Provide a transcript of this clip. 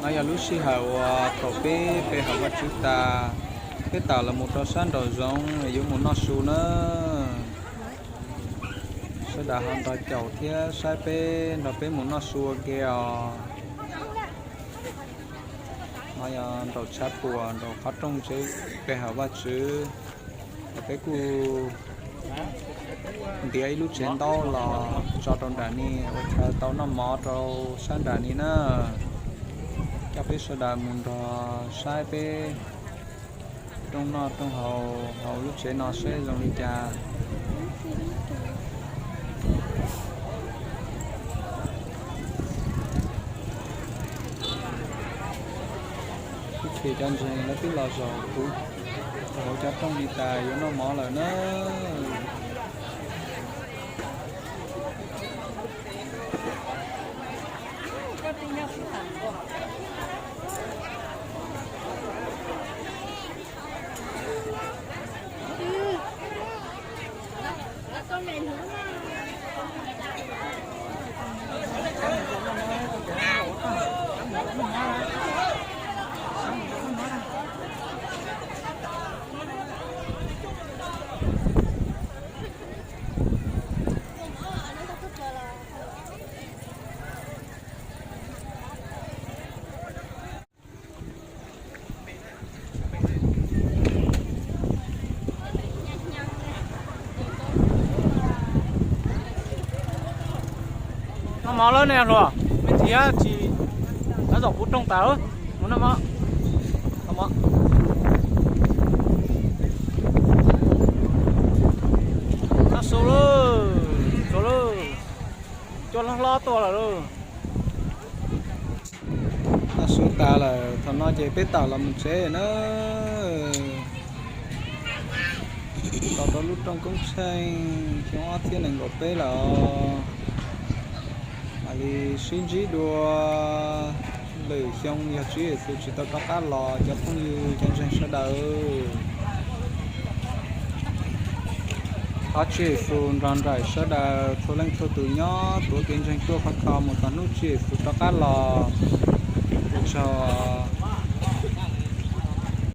No yog lub sij hawm uas thaum peb pe hawm Vajtswv tas, peb tawm los mus rau sab nraum zoov yuav mus noj su na. Sawv daws ho nrog caum thiab saib peb nrog peb mus noj su ua ke os. No yog nraum tshav puam nraum qhov rooj tsev pe hawm Vajtswv. Peb kuj ntiav ib lub tsev ntaub los tso rau nram ni ua chaw tau noj mov rau sab nram ni na. Coj peb sawv daws mus nrog saib peb rooj noj rooj haus hauv lub tsev no seb zoo li cas. Ib txhia cov ntseeg lawv twb los zaum puv rau hauv cov rooj li tas yuav noj mov lawm na. Noj mov lawm ne hluas, me ntsis tsis, lawv zaum puv rooj tas, mus noj mov. Noj su lauj, tsuas lauj, cua hlob hlob tuaj lawm lauj. Noj su tas lawm, thaum no ces peb tawm los mus tsev na. Los rau lub rooj Koob Tsheej xyoo ob txhiab nees nkaum peb lawm. Mam li sib ntsib dua lwm xyoo yog Tswv Yexus tsis tau rov qab los cov phooj ywg cov ntseeg sawv daws. Thov Tswv Yexus nrog nraim sawv daws txhua leej txhua tus nyob tuav kev ntseeg tuaj khov kho mus txog hnub Tswv Yexus rov qab los. Ua tsaug.